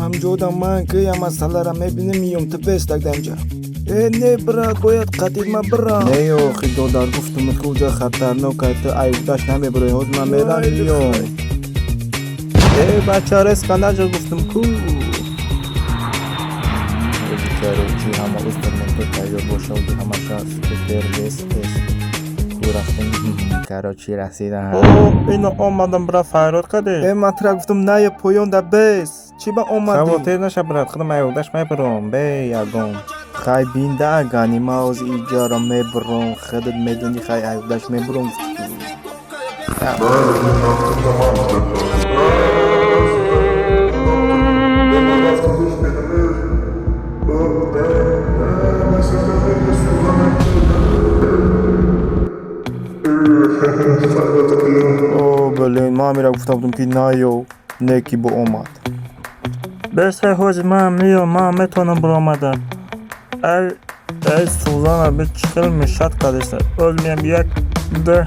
Ҳамҷода ман ки я масъалара мебинем, миём, ту бестак да инҷа. Э, не, брат, бояд қатима бирам. Не, охи, додар, гуфтум, ки уҷа хатарнок ай, ту аюдаш намебирои. Ҳозир ман мерам, миём. Э, бача, резко наҷа, гуфтум ку. Короче, ҳама инструментҳо тайёр боша, ҳамаша супер бес эс ку рафтем. Короче, расидам. О, ино омадам, брат, файрод каде. Э, ман тура гуфтум, ная, поён да бес, чӣ ба омадӣ? Хавотир наша, брат, худам аюдаш мебиром бе ягон. Хай, бинда, гани ман ҳозир иҷаро мебуром, худат медонӣ, хай, аюдаш мебуром. О, блин, ман ҳамира гуфта будам, ки наё, не ки бо омад. Бесай, ҳозир ман меём, ман метавонам биромада. Ай, ай, сӯзана би чӣ хел мешад кадеста. Ҳозир меям, як, ду,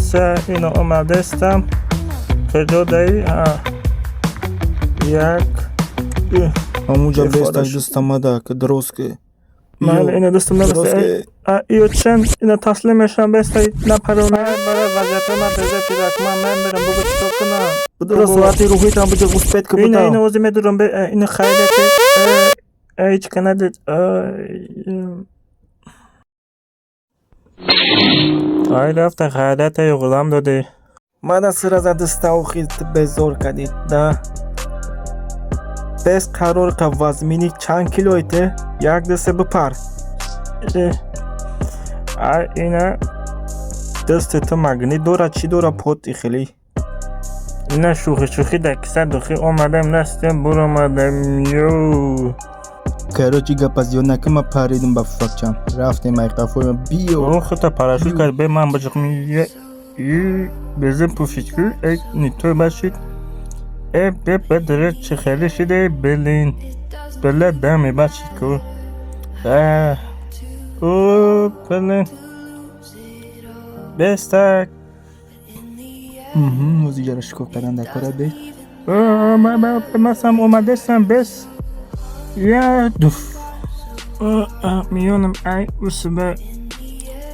се, ино омадестам. Куҷо даи? Як. Ҳамуҷа Бефораш. бестак, дастамада ки дуруст ки. Майли, ина дастам набаста. Иё чен, ина таслим мешавам, бестай, напарона барои вазъиятҳои ман безеб шидак. Ман мемирам, бугу, чикор кунам? Будура, соати рӯҳитам буҷа успеть ки. Ина, ина. Буда. Ҳозир медурам, ина хайрате, ҳеҷ ка надид. Ай, рафта, хайрате, юғлам додӣ. Мана сира даста, охи, ту безор кардӣ да. Бес қарор ка, вазмини чанд килои те? Як, ду, се, бипар. Ай, ина. Дасти ту магнит дорад, чӣ дора поти хелӣ? Ина, шӯхи шӯхи дар киса духи омадам, настем буромадам, ё. Короче, гапа зиёд накун, ман паридим ба факчам, рафтем ай қафои биё. О, хута парашют кард, бе ман баҷиқм, безем пӯшид ку, э, нитой башид, э, бе бадре, чӣ хеле шиде, блин, била дами башид ку, э, о, блин, бестак. Ҳозир шикоф кардан дар кора бе. Масам омадестам, бес я дуф миёнам, ай, усба.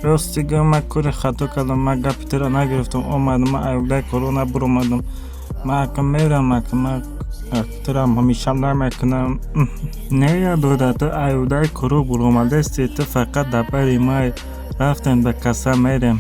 Рости гап, ман кори хато кардам, ман гапи туро нагирифтам, омадам, ман аюдаи корона биромадам, ман ака мерам, ака, ман турам ҳамеша намекунам. Не, дода, ту аюдаи коро буромадасти, ту фақат дар бари май. Рафтем, ба каса мерем.